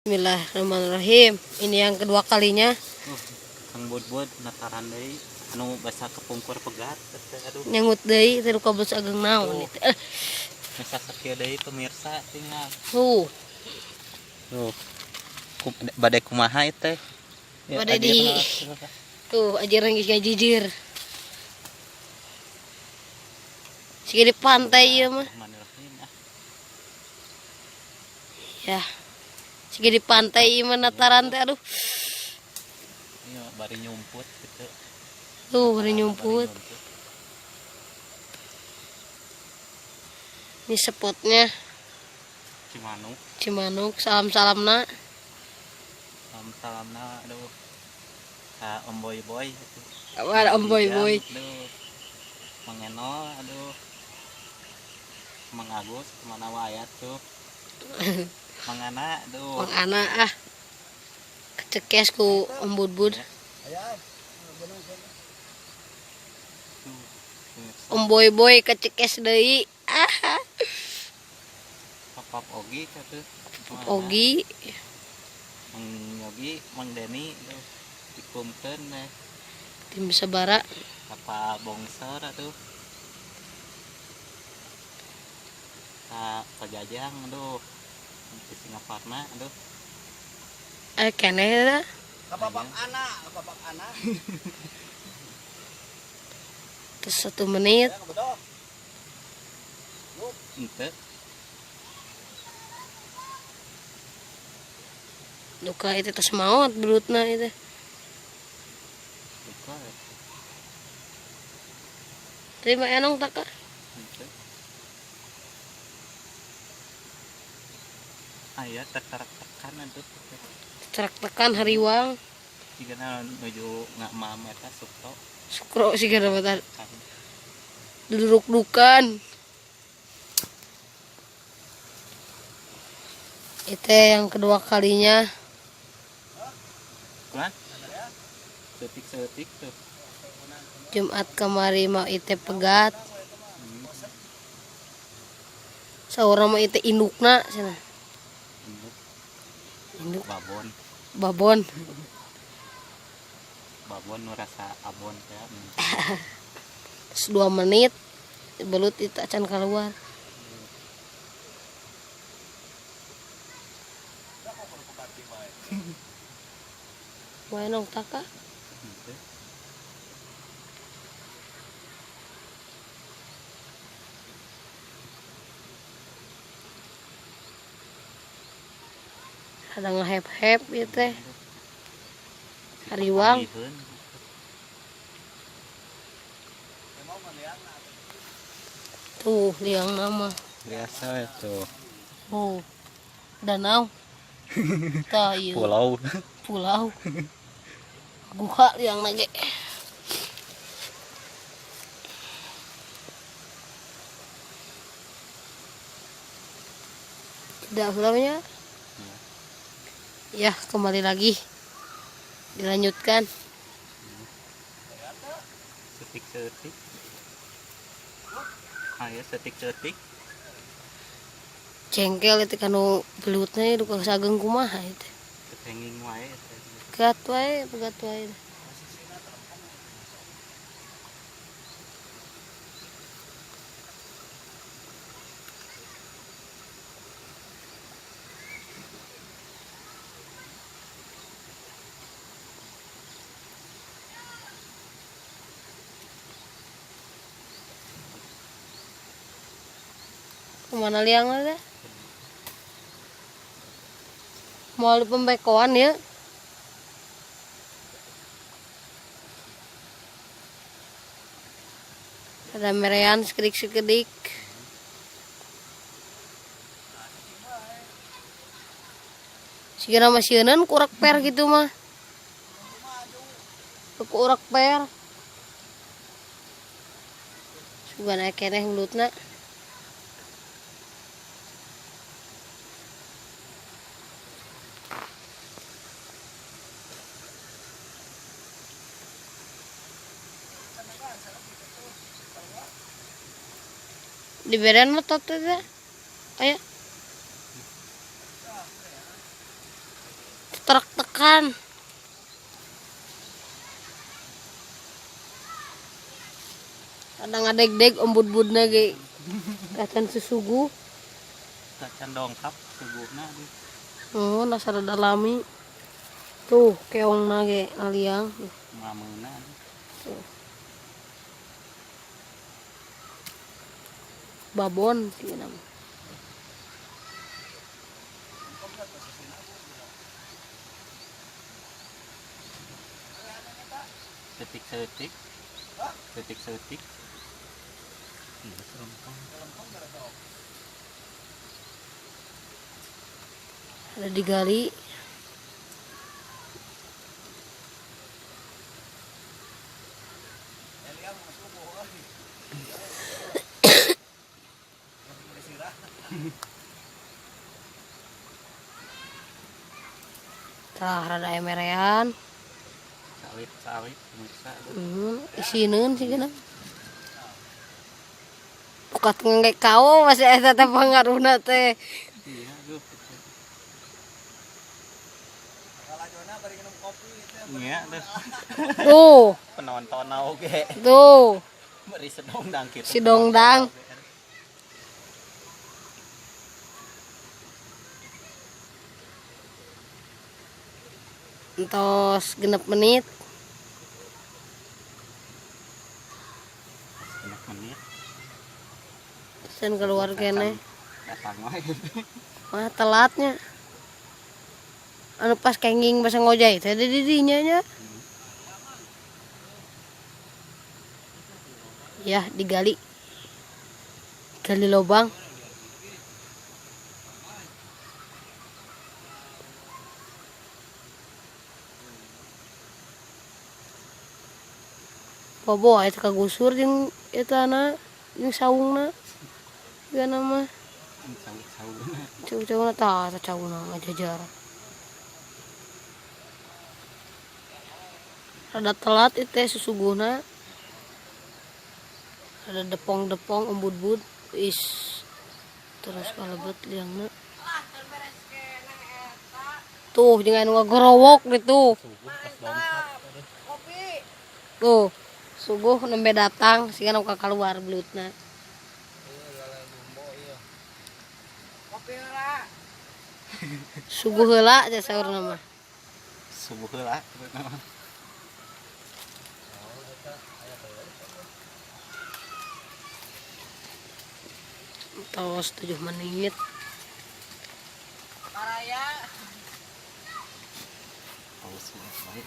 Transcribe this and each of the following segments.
Bismillahirrahmanirrahim. Ini yang kedua kalinya. Kang Budbud nataran deui anu basa kepungkur pegat aduh. Nyangut deui teh duka bos ageng naon itu. Bisa sakieu deui pemirsa tinggal. Tuh. Tuh. Badai kumaha ieu teh? Ya, Badai di tuh ajaran geus gajijir. Siga di pantai ieu mah. Ya. Siga di pantai ieu mah nataran teh aduh. Iya, bari nyumput gitu. Tuh, bari nyumput. Ini spotnya Cimanuk. Cimanuk, salam-salamna. Salam-salamna aduh. Ka Om Boy Boy. Ada Om Boy Boy. Aduh. Mang Enol aduh. Mang Agus kemana wae tuh. Mang Ana aduh. Mang Ana ah. Kecekes ku Om Budbud. Om Boy Boy kecekes deui. Ah. Papap Ogi katuh. Papap Ogi. Mang Yogi, Mang Deni aduh. Dikumkeun deh. Tim Sabara. Papa Bongsor atuh. Ka Pajajang aduh. Di Singaparna aduh. Keneh eta. Ka Bapak Ana, ka Bapak Ana. Terus 1 menit. Ente. Duka itu tos maot belutna itu. Duka. Terima enong tak kak? Aya tekan-tekan atuh. Terak-tekan hariwang. Jika menuju nggak mam eta sukro. Sukro sih kada mata. Duduk-dudukan. Itu yang kedua kalinya. Kulan? Setik-setik tuh. Jumat kemari mau ite pegat. Saurang mau ite indukna cenah. Induk. Induk. Babon. Babon. Babon nu rasa abon teh. Terus 2 menit belut itu acan keluar. Wae nong taka. Ada ngehep-hep gitu teh. Hariwang. Tuh liang nama. Biasa itu. Oh. Danau. Tah ieu. Pulau. Pulau. Guha liang lagi. Tidak pulaunya. Ya, kembali lagi. Dilanjutkan. Setik-setik. Ayo setik-setik. Cengkel itu kanu belutnya itu duka sageng kumaha itu. Hanging wae. Pegat wae, pegat wae. Kemana liang ada? Mau di pembekoan ya? Ada merean sekedik-sekedik. Segera masieun kurak per gitu mah. Kurak per. Sugan aya keneh mulutna. Di beren mah tot teh. Aya. Makan. Kadang ngadeg-deg ombud-budna ge. Kacan susugu. Kacan dongkap suguhna. Oh, nasa rada lami. Tuh, keongna ge ngaliang. Ngameuna. Tuh. Babon sih nama. Setik-setik. Setik-setik. Ada digali. Tah rada emerean. Sawit-sawit pemirsa. Isineun sih geuna. Buka ngengge kao masih eta teh pangaruhna teh. Iya, aduh. Kalajona bari minum kopi itu. Iya, aduh. Tuh, Penonton oge. tuh. Beri sedongdang kitu. Si dongdang. Entos 6 menit. 6 menit. Sen keluar kene. Datang wae. Mah telatnya. Anu pas kenging bahasa ngojay teh di dinya nya. Ya, digali. Gali lubang. Bobo eta kagusur jeung eta na jeung saungna. Gana mah Saung-saung. cau-cauna tah eta cauna ngajajar. Rada telat itu teh susuguhna. Rada depong-depong embud-bud is terus kalebet liangna. Tuh jeung anu ngagorowok ditu. Suguh pas dongkap. Tuh, suguh nembe datang siga nu kaluar belutna. Kopi heula. Suguh heula teh saurna mah. Subuh heula. Tos 7 menit. Paraya. Paus wae.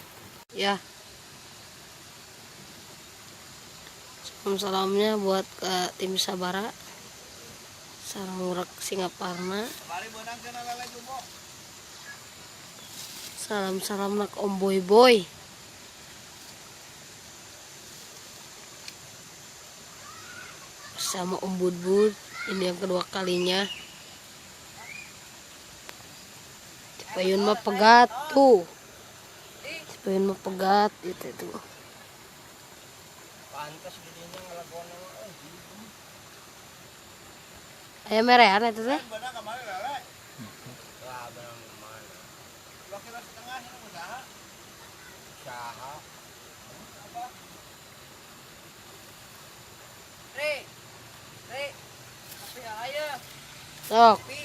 Ya. Salam-salamnya buat ke tim Sabara. Sarang Murek Singaparna. Bari beunang kana lele jumbo. Salam-salam nak Om Boy Boy. Bersama Om Budbud. Ini yang kedua kalinya. Cipayun mah pegat tuh. Cipayun mah pegat itu tuh. Pantes di dinya ngalagonan euy. Aya merean eta teh. Beunang kamari lele. Wah, beunang mana? 2,5 kilo ini usaha. Usaha. Apa? Ri. Ri. Kopi aya. Sok, Kopi.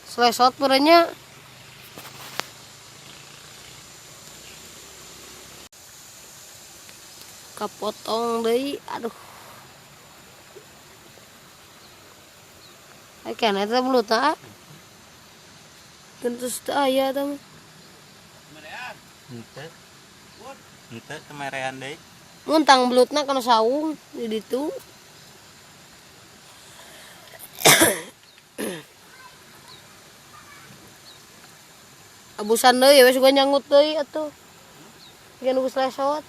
selesot puranya. Kapotong deui, aduh. Ai kana eta belutna. Tentu teu aya eta mah. Merean. Henteu. Henteu kemerean deui. Muntang belutna kana saung di ditu. Abusan deui we sugan nyangut deui atuh. Geus nunggu selesot.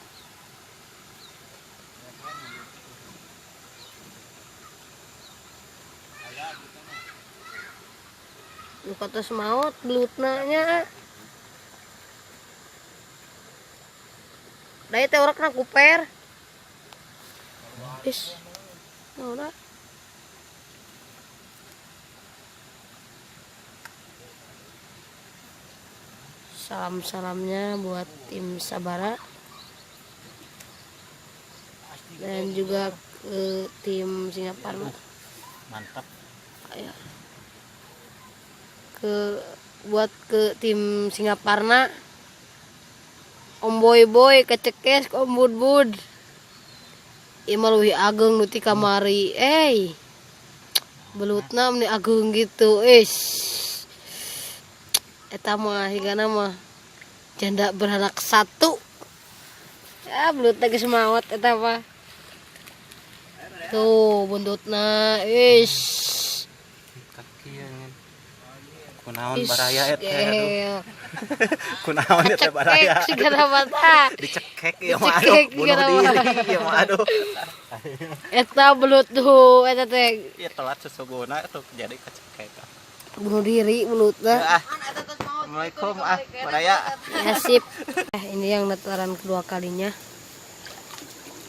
Nu katos maot belutna nya. Da teh urang kena kuper. Is. Naon ah? Salam-salamnya buat tim Sabara dan juga ke tim Singaparna. Mantap. Ayo. Ke buat ke tim Singaparna, Om Boy Boy kecekes ke Om Bud Bud. Ieu mah leuwih ageng nu ti kamari. Belutna meni ageng gitu. Ish. Eta mah higana mah janda beranak satu. Ya belutna geus maot eta mah. Tuh buntutna. Ish. Kaki ngan. Kunaon baraya eta aduh. Gel. Kunaon eta baraya. Kecekek sigana mata. Dicekek ieu mah aduh, Dicekek bunuh sigana diri mah. ieu mah aduh. Eta belut tuh, eta teh Ieu telat sesuguna tuh jadi kecekek. bunuh diri belutna. Ah. Assalamualaikum ah baraya. Ya sip. Ini yang nataran kedua kalinya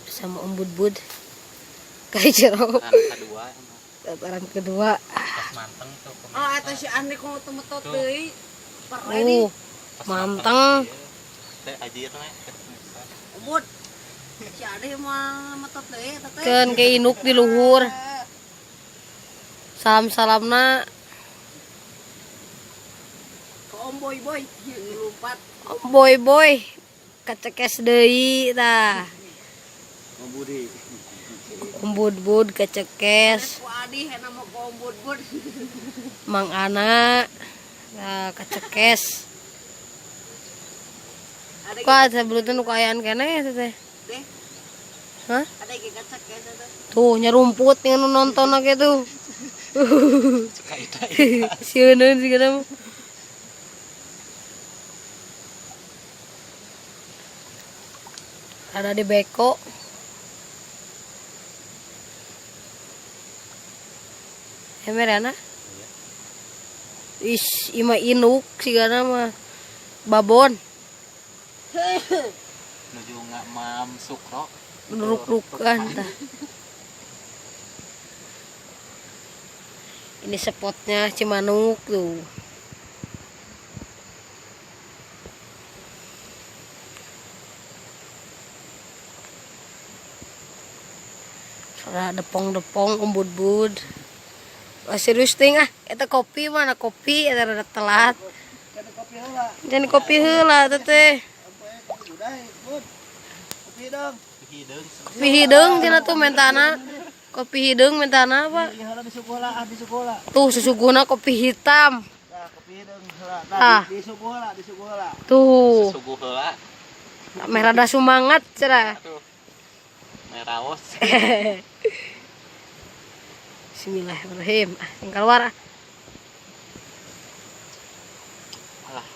bersama Om Bud Bud. Kayak jero. Kedua Dataran kedua. pas manteng tuh. Oh, eta si Andi kudu temetot deui. Manteng. Teh ajir mah. Ubud. Si Andi mah metot deui eta teh. Keun ke inuk di luhur. Salam-salamna Ke Om Boy Boy ngelumpat. Om Boy Boy. Kecekes deui tah. Om Budi. Om Bud Bud kecekes. Ku Adi hena mah ke Om Bud Bud. Mang Ana nah, kecekes. Ada Kok ada belutna nu kaayaan keneh eta teh? Deh, Hah? ada ge kecekes eta. Tuh nyerumput yang nu nonton lagi tuh. Sieun sih mah. Ada di beko. Emer ya, na? Ish, ima inuk sigana mah. Babon, Nuju nggak mam sukro. nuruk-rukan tah. Ini spotnya Cimanuk tuh. Suara depong-depong Om Bud-bud. Wah, serius ting ah, eta kopi mana kopi eta rada telat. Jadi kopi heula. Jangan kopi heula eta teh. Kopi udah, Bud. Kopi dong. Hideung. Kopi hideung cenah tuh mentana. Kopi hideung mentana apa? Iya heula di sekolah, ah di sekolah. Tuh susuguhna kopi hitam. Nah, kopi hideung heula. Nah, Ah. di sekolah, di sekolah. Tuh, Suguh heula. meh rada sumangat cenah. Aduh. Meraos. Bismillahirrahmanirrahim. Ah, yang keluar ah. Alah.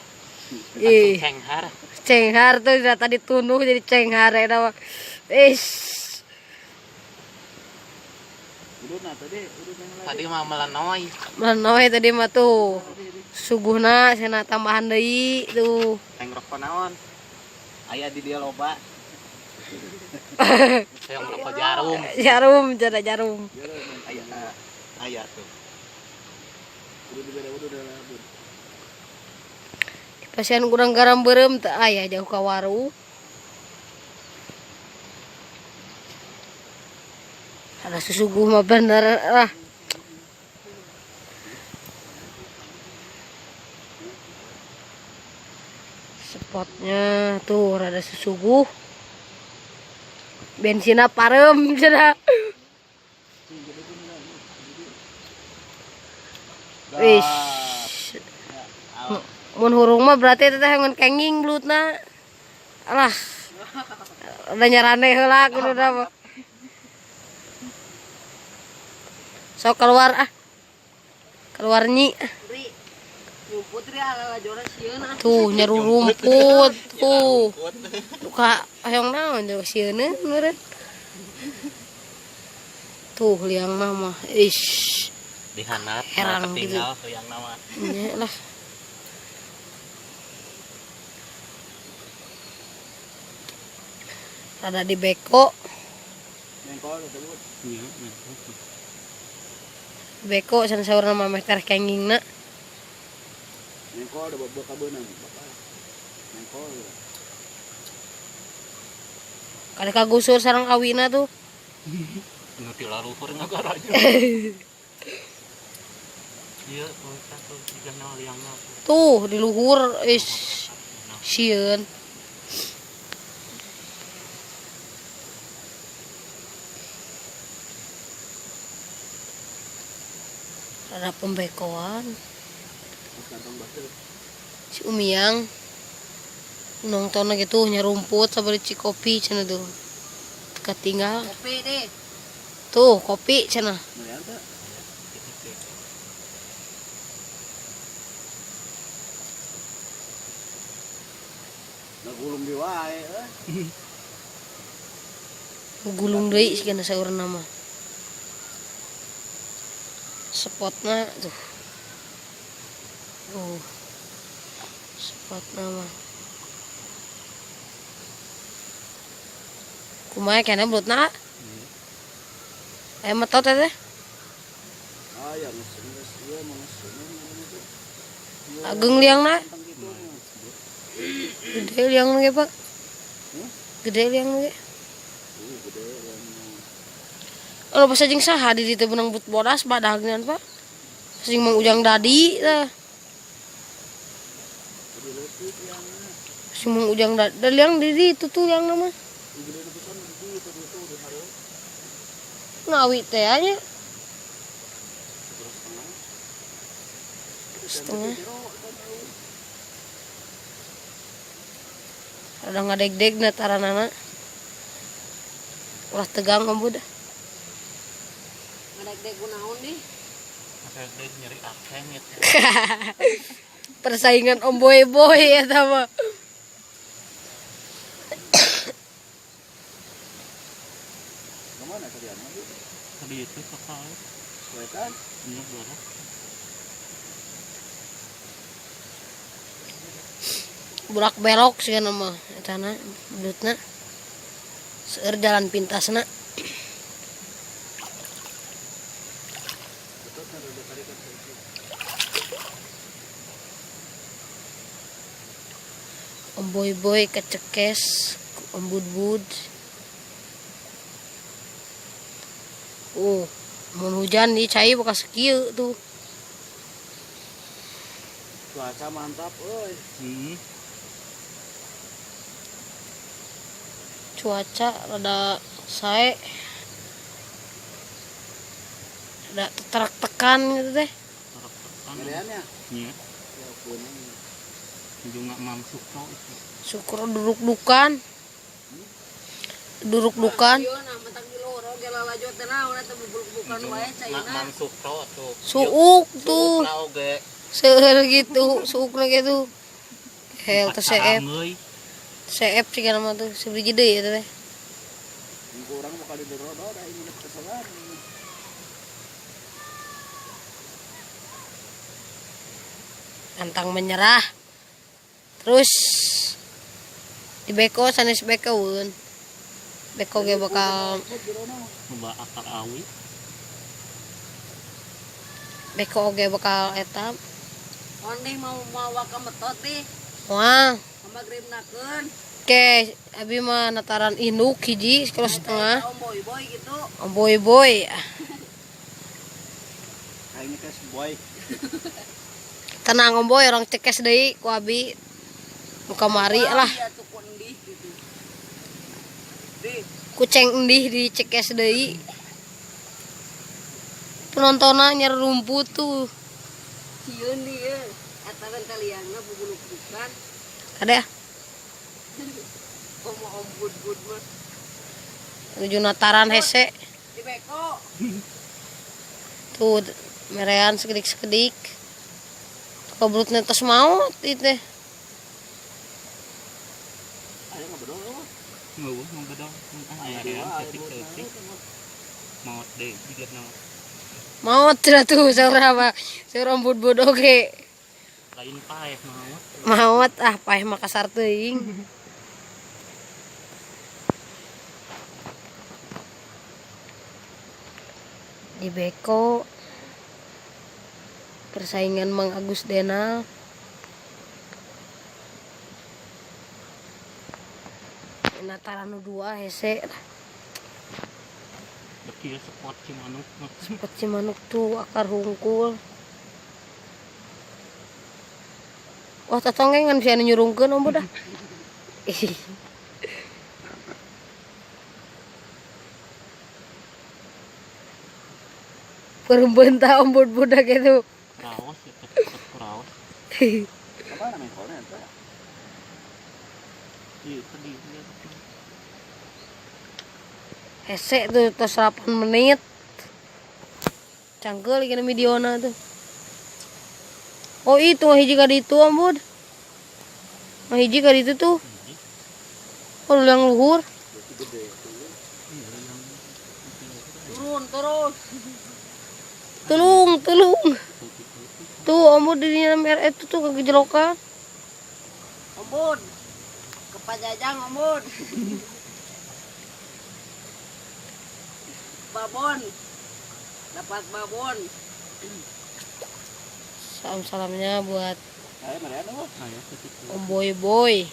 Ih, Cenghar. cenghar tuh dari tadi tunuh jadi cenghar ya nama. Ish. Udutna tadi, udutna heula. Tadi mah melenoy. Melenoy tadi mah tuh. Suguhna cenah tambahan deui tuh. Neng rokok naon? Aya di dia loba. Yang rokok jarum. Jarum, cenah jarum. Aya aya tuh. Udut dibere udut heula, Bud. Pasien kurang garam beureum teu aya jauh ka warung. Ada susuguh mah bener lah. Spotnya tuh rada susuguh. Bensinna parem cenah. Wis. Mun hurung mah berarti eta teh ngan kenging belutna. Alah. Ada nyarane heula kudu mah. Sok keluar ah. Keluar nyi. Ri. Nyumput ri ala jora sieun ah. Tuh nyeru rumput tuh. Duka hayang naon jeung sieun meureun. Tuh liang mah. Ish. Dihanat, Herang gitu. tinggal yang nama. Nya lah. Rada di beko. Mengkol eta, Bud. Iya, Beko san saurna mah meh teh kengingna. Mengkol da bawa kabeunang, Bapak. Jengkol ya. Kada kagusur sareng awina tuh. Nu ti laluhur ngagaraja. Iya, tuh tuh jigana liangna tuh. Tuh di luhur is sieun. Ada pembekoan. Kantong batu. Si Umiang nonton gitu nyarumput sabari cikopi cenah tuh. Ketinggal. Kopi deh. Tuh kopi cenah. Melihat teh. Ngagulung di wae euy. Gulung deui sigana saurna mah. Spotna tuh. Oh. Spotna mah. Kumaha keneh belutna? Aya metot teh. Ah ya geus geus ieu mah geus teh. Ageng liangna. Tentang kitu mah. Gede liangna ge, Pak. Hmm? Gede liangna ge. Gede liangna. Kalau pas jeung saha di dieu teh beunang but bodas badagna, Pak. Sing Mang Ujang Dadi tah. Gede leutik liangna. Si Mang Ujang Dadi, da liang di ditu tuh liangna mah. Gede pisan di ditu di ditu di hareup. Nu awi teh nya. Setengah. Setengah. Rada ngadeg-deg na taranana. Ulah tegang om dah. Ngadeg-deg kunaon deh. Ngadeg nyeri akeng gitu. Persaingan om boy boy eta mah. Kemana tadi anu? Tadi itu kapal. Wetan. Iya, berapa? Bulak belok sih mah eta na belutna. Seueur jalan pintasna. Om boy boy kecekes, om bud bud. Mun hujan di cai bakal sakieu tuh. Cuaca mantap euy. Cuaca rada sae. Rada terak-tekan gitu teh. Terak-tekan. Ngeriannya? Iya. Ya kuning. Juga Mam Sukro itu. Syukur duruk-dukan. Duruk-dukan. Ieu nah mentak di loro ge lalajo teh naon eta bubul-bukan wae caina. Mam Sukro tuh. Suuk tuh. Suuk oge. Seueur gitu, suukna gitu. Hel teh CF. Euy. CF sih kana mah tuh, sebiji deui eta teh. Kurang bakal didorodor aing udah keselan. Pantang menyerah. Terus di beko sanes beko weun. Beko ge bakal Loba akar awi. Beko oge bakal eta. Ondeh mau mawa ka metot deh. Wah. Magribnakeun. Oke, abi mah nataran induk hiji sekilo setengah. Om boy boy gitu. Om boy boy. Aing cash boy. Tenang om boy, orang cekes deui ku abi. Nu kamari lah. Iya tuh ku endih gitu. Dih, Kuceng endih di cekes deui. Penontonnya nyari rumput tuh. sieun di ieu. Eta kan kalianna bubuluk-bukan. Ada ya? Komo om bud-bud mah. Menuju nataran hese. Di beko. Tuh merean sekedik-sekedik. Kabrutnya tos maut itu teh. Aya ngabedol eueuh. Ngeueuh ngabedol. Ah, aya leutik-leutik. Maot deui jigana. Maut lah tuh saurang mah. Saurang bud-bud oge. Lain paeh maot. Maut ah paeh mah kasar teuing. Di beko persaingan Mang Agus Denal. Nataran nu dua hese. Bekil spot Cimanuk mah. Spot Cimanuk tuh akar hungkul. Wah, tatongeng ngan si anu nyurungkeun om dah. Perempuan om budak itu. Raos ya, cepet raos. Apa namanya kolnya eta? Iya, sedih dia. Hese tuh tos 8 menit. Cangkel ieu videona tuh. Oh itu mah hiji ka ditu om bud. Mah hiji ka ditu tuh. Oh yang luhur. Turun terus. Tulung, tulung. Tuh om bud di dalam RE itu tuh kegejelokan. Om Bud. Ke Pajajang Om Bud. Babon. Dapat babon. Salam-salamnya buat Ayo. Om Boy Boy.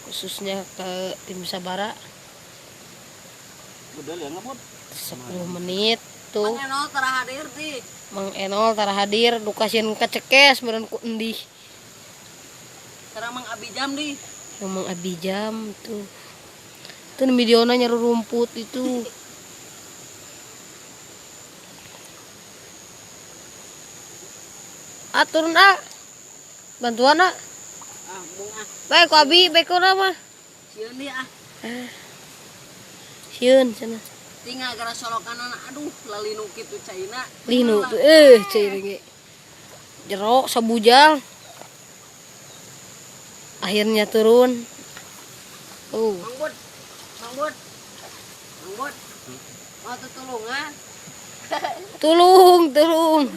Khususnya ke tim Sabara. 10 menit tuh. Mang Enol tara hadir di. Mang Enol tara hadir duka sieun kacekes meureun ku endih. Tara Mang Abijam di. Mang Abijam tuh. Tuh videona nyaru rumput itu. Ah turun ah. Bantuan ah. Ah, bung ah. Baik ku Abi, baik ku mah. Sieun di ah. Sieun cenah. Tinggal gara solokanana aduh lalinu kitu caina. Linu tuh cair ge. Jero sabujal. Akhirnya turun. Oh. Mang Bud. Mang Bud. Mang Bud. Mau tutulungan? Tulung, tulung.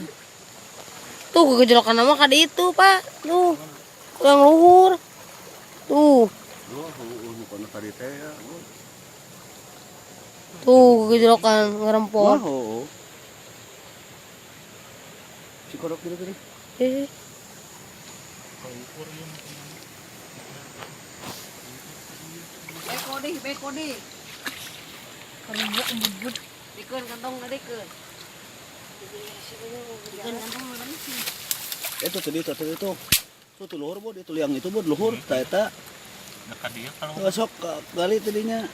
Tuh kegejelokan nama ka ditu, Pak. Tuh. Kurang luhur. Tuh. Tuh kegejelokan ngerempot. Cikodok gitu tadi. Beko di, beko di. Dikeun kantong dikeun. Dikeun kantong mana sih? Itu tadi itu. Tuh luhur bod, itu liang itu bod luhur, ta eta. Dekat dia kalau Sok gali tadinya.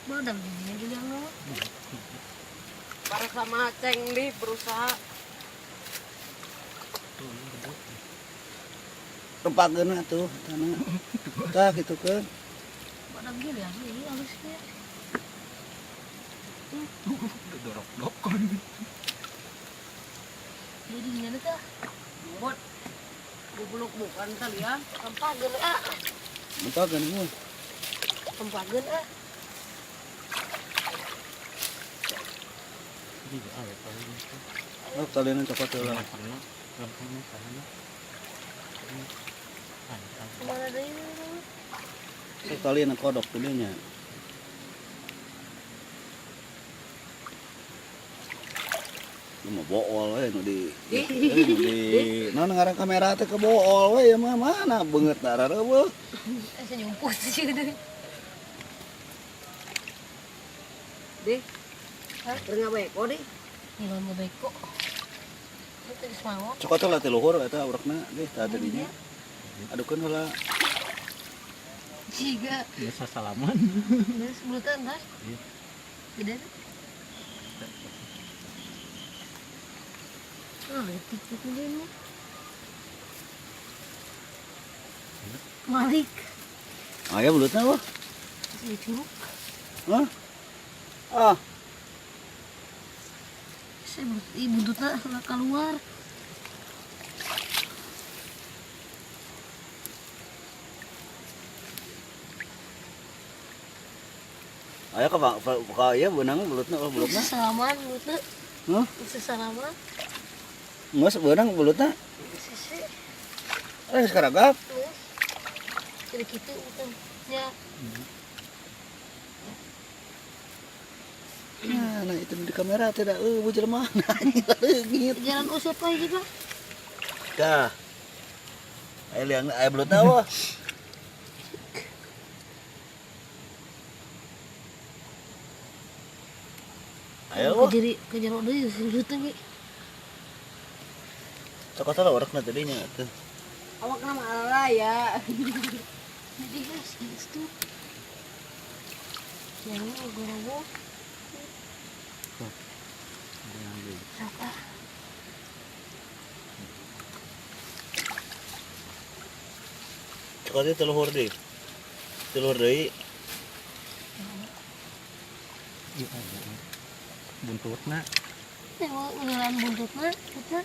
Mana begini juga lo. Para sama Ceng di berusaha. Rempageun tuh tanah. Tah kitu kan. Mana begini ya sih halusnya. dorok-dorok. Jadi gimana tuh? Bud. Bubuluk bukan kali ya. Rempageun ah. Rempageun mah. Rempageun ah. Oh, kalian cokot lah. Kemana deui? Kalian kodok dulunya. Lu mau bool we nu di di naon ngaran kamera teh ke bool we ya mah mana beungeut darareuweuh. Asa nyumput sih gitu. Di. Hah? Keur ngabeko di. Nilon ngabeko. Itu geus maot. Cokot lah teh luhur eta urekna deh tah tadinya. Adukeun heula. Jiga. Biasa salaman. Geus bulutan tah. Iya. Gede. Oh, letik itu ini. Malik. Aya belutna wah. Si curug. Hah? Ah. Saya buntutna keluar. Aya ka ka ieu beunang belutna oh belutna. Sesalaman belutna. Hah? Sesalaman. Geus beunang belutna. Sese. Eh sekarang. Terus. Jadi kitu bukan. Ya. Nah, itu di kamera tidak jelema leungit. Jalan usut lagi juga. Dah. Aya liang aya belut apa? Ayo wah. Jadi ke jero deui belut ge. Sok atuh lah urekna tadinya tuh. Awakna mah araya. Jadi guys, itu. Yang gorowo. Rata. Sok atuh teluhur deui. Teluhur deui. Iya, aya. Buntutna. Tengok ngelan buntutna, buntutna.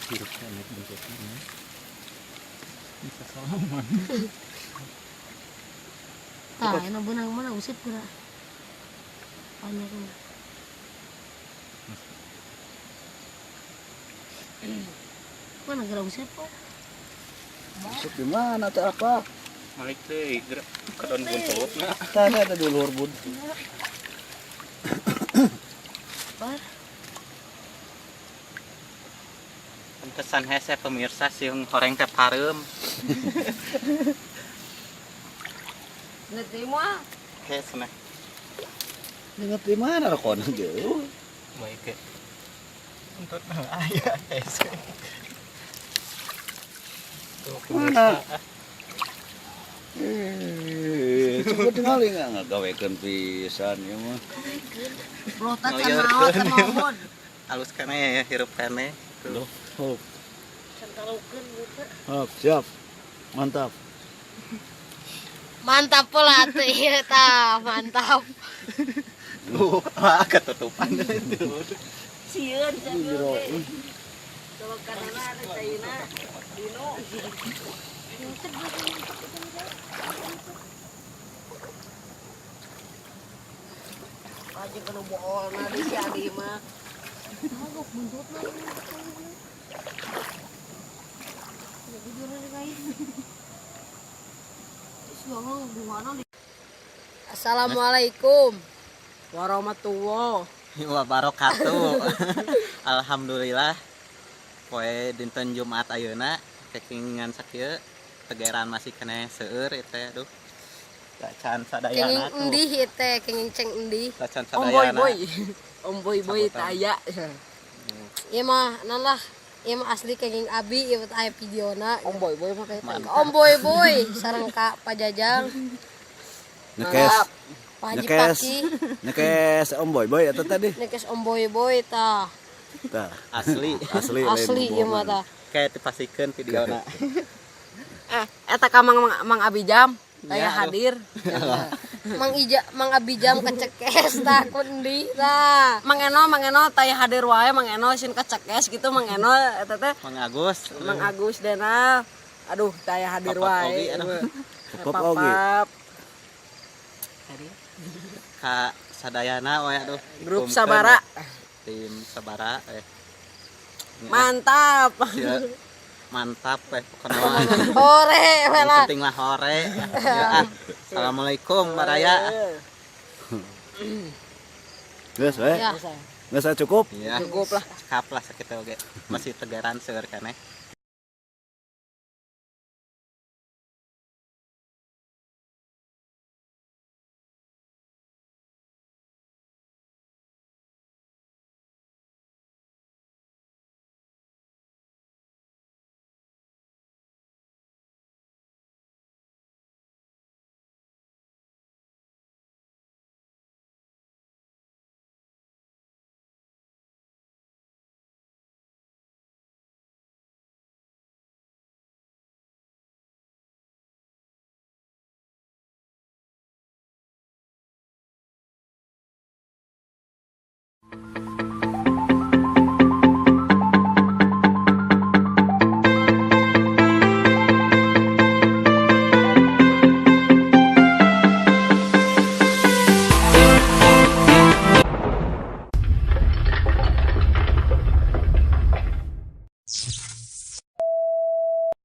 Hirup keneh buntutna. Bisa salaman. Tah, enak benang mana usip geura. Banyak mah. Mana geura usip kok? Usip di mana teh apa? Malik deui geura kadon buntutna. Tah ada di luhur bud. Bar. Kesan hese pemirsa siung horeng teh pareum. Ngerti mah. Hese mah. Ingat di mana rokona jauh? Baik ke. Buntutna aya hese. Tuh, Mana? pemirsa. Cepet tinggal nggak ngagawekeun pisan ieu mah. Belut can Ngalieur maot keun. can maot. Alus keneh ya hirup keneh. Tuh. Duh, hop, Can tarukeun buntutna. hop, siap. Mantap. Mantap pula tuh ieu tah, mantap. Tuh, wah ketutupan itu. Sieun Ini jero. Colokanana ada caina. Dino. Aja kena boolna di si Adi mah. Mabok buntutna. Jadi Assalamualaikum. Warahmatullahi Wabarakatuh. Alhamdulillah. Poe dinten Jumat ayeuna kekingan sakieu tegeran masih keneh seueur ieu teh aduh. Tacan Kenging sadayana tuh. endih ieu teh, kenging ceng endih. Tacan Om Boy sadayana. Boy. Om Boy Boy Sambutan. taya. Ieu mah naon lah, ieu mah asli kenging abi ieu mah aya videona. Om Boy Boy mah kayak Mantap. Om Boy Boy sareng ka Pajajang, Nyekes, Pak Haji Nyekes. Paki, nyekes Om Boy Boy eta tadi. nekes Om Boy Boy tah. Tah, Asli. asli lain Asli ieu mah bohongan. tah. Kayak dipasikeun videona. Eta ka Mang Mang Abijam taya Ya, aduh. hadir. Mang Ija, Mang Abijam kecekes tah ku endi tah. Mang Eno, Mang Eno taya hadir wae, Mang Eno sin kecekes gitu Mang Eno eta teh Mang Agus. Mang Agus Dena. Aduh, taya hadir Papap wae. oge, aduh. Papap oge. Papap. Ka sadayana we aduh. Grup Kumkeun. Sabara. Tim Sabara eh. Mantap. Sia, mantap eh pokoknya mah. Hore we Yang lah. penting lah hore. Ya, ah. Assalamualaikum baraya. Geus we. Ya. Geus ah, cukup. Iya. Cukup lah. Cekap lah sakitu oge. Masih tegaran seueur keneh.